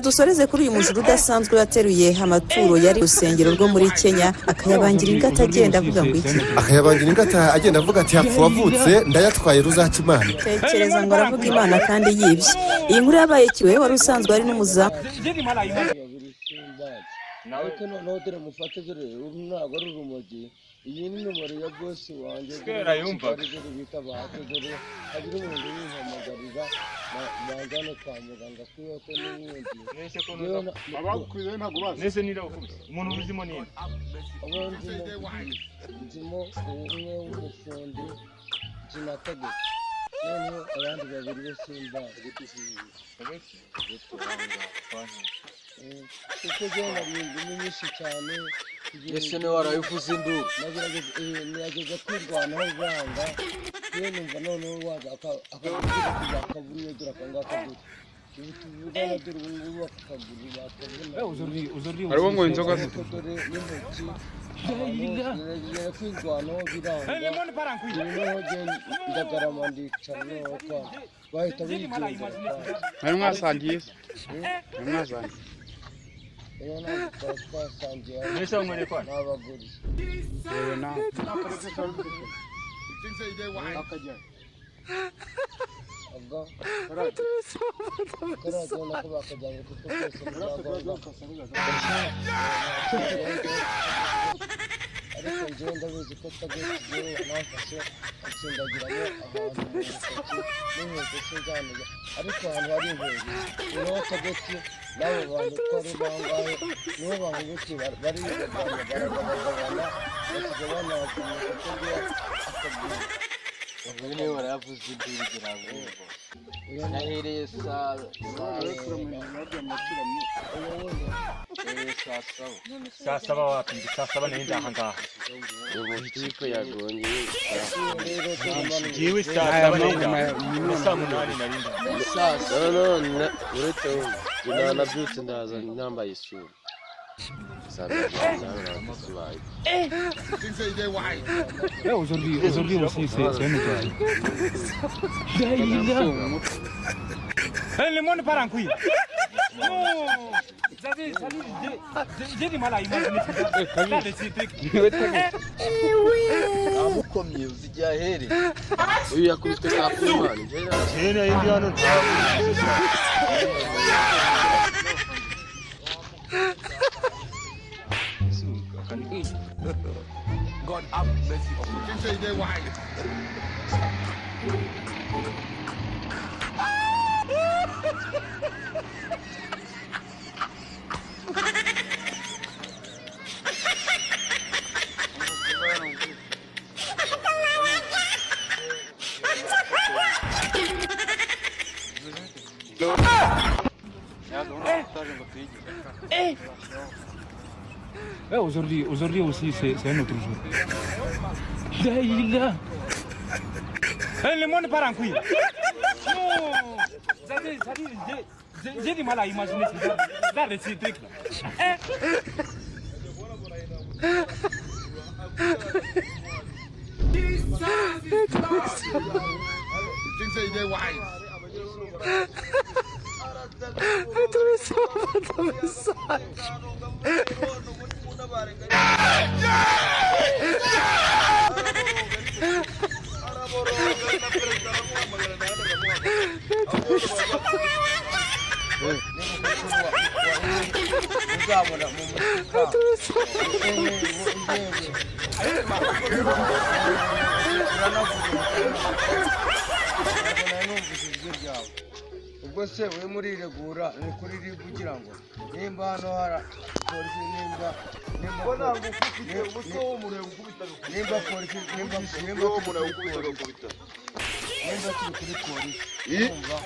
Dusoreze kuri uyu mujura udasanzwe wateruye amaturo yari urusengero rwo muri Kenya, akayabangira ingata agenda avuga ngo iki? Akayabangira ingata agenda avuga ati hapfa wavutse, ndayatwaye, ruzaca Imana. Tekereza ngo aravuga Imana kandi yibye. Iyi nkuru yabaye kiwe wari usanzwe ari n'umuzamu. Ariko noneho dore mufate, dore uru ntabwo ari urumogi, iyi ni nomero ya bosi wanjye. Kera yumvaga. Dore bita Bahati, dore hagira umuntu uyimpamagarira banjyane kwa muganga kubera ko n'ubundi Njyewe Abagukwiye ntabwo bazi. Nese nira ukubise umuntu ubuzimo ninde? Abo nzimo umwe w'umufundi sinategeka, noneho abandi babiri bo simbazi. Kuko njyewe nariye ingumi nyinshi cyane kugira Ese niwe warabivuze induru? Nagerageza, ngerageza kwirwanaho banga, yewe numva noneho waza akaguru akaburiye, dore aka ngaka, dore ubu tuvugana, dore ubu ngubu akaguru bakavuna. Hariho ngo inzoga Ariko dore n'intoki ahantu hose ngerageza kwirwanaho biranga, noneho njye ndagarama ndicara, noneho kwanga bahita bigendera kwanga. Mwari mwasangiye se? Mwari mwasangiye? Rero ntabwo twari twasangiye. Nese wanyweye kwa n'abaguriye. Yewe nawe. Aga karadiyo nako bakajyanye kuko byose ni ibyangombwa, ariko njyewe ndabizi ko tageti yewe yanamfashe ansindagiramo ahantu mu rutoki n'inkweto sinzamenya, ariko ahantu hari inkweto niho tageti n'abo bantu uko ari bangahe niho bankubitiye, barigabanya baragabagabana basiga banazimye kuko njyewe akaguru. Uyu niwe waravuze induru igira ngo nahereye saa saa nahereye saa 7. Saa 7 wapi? Ndi saa 7 nari ndaha ngaha. Ikipe yagongeye. Ngiwe saa 7 nari ndaha, na saa 8 nari ndaha. Saa No, no, uretse wowe nabyutse ndaza nambaye isura nsanga nawe ntabwo. Aujourd'hui aussi, c'est un autre. Le monde part en couille. Non, ça dit, j'ai du mal à imaginer ça. Là, ces trucs. Amukomye uzi igihe ahereye. Uyu yakubiswe saa kumi, mwana njyewe. Njyewe nari ndi hano ntabwo. Ouais, aujourd'hui aussi, c'est un autre jour. Là, Le monde part en couille. Non, ça dit, j'ai du mal à imaginer ça. Là, ces trucs là. Uzabona mu mufuka uranavuga, ntabwo numvise ijwi ryawe. Ubwo se we muriregura ni kuri RIB ugira ngo nimba hano hari polisi, nimba nimba polisi, nimba turi kuri polisi, nimba turi kuri polisi, urumva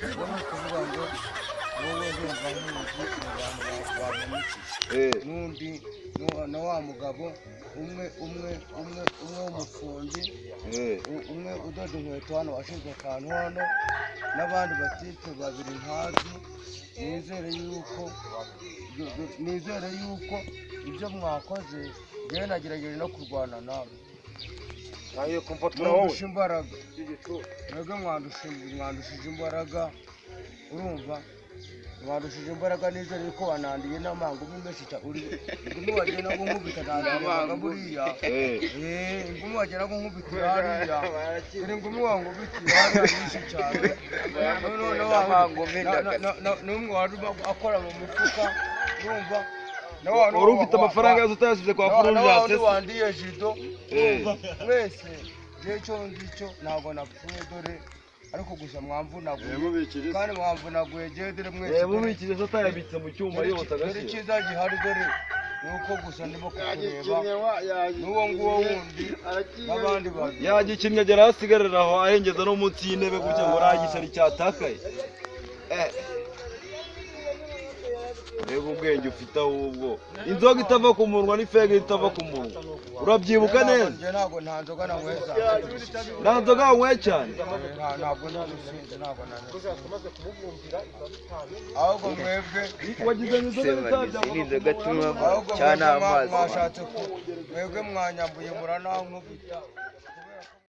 ubwo ni ukuvuga ngo wowe ndumva nkuzi mu bantu bampemukije n'undi na wa mugabo umwe umwe umwe umwe w'umufundi, umwe udoda inkweto hano washinze akantu hano n'abandi batipe babiri ntazi. Nizere yuko ibyo mwakoze, njyewe nagerageje no kurwana nawe, mwandusha imbaraga, mwebwe mwandushije imbaraga, urumva. Mwarushije imbaraga nijoro ariko wanandiye n'amangumi menshi cyane uri ingumi wagenda kunkubita ntabwo buriya ingumi wagenda kunkubita hariya uri ingumi wankubitiye hariya nyinshi cyane n'umwe wari akora mu mufuka urumva wari ufite amafaranga yose utayasize kwa Fulgence wandiye jido mwese igihe cyo ngicyo ntabwo napfuye dore ariko gusa mwamvunaguye kandi mwamvunaguye jewe dore mwese mubikije se atayabitse mu cyuma yota dore icyiza gihari dore nuko gusa ndimo kukureba n'uwo nguwo wundi n'abandi bantu yagikinnye agera ahasigarira aho arengeza no munsi y'intebe gutya ngo nta cyatakaye mbega ubwenge ufite ahubwo inzoga itava ku munwa n'ifege itava ku munwa urabyibuka neza ntabwo nta nzoga nanyweye nta nzoga wanyweye cyane ntabwo nabisinze ntabwo ahubwo mwebwe wagize inzoga ni inzoga tunywa cyane amazi mwashatse ku mwebwe mwanyambuye muranankubita.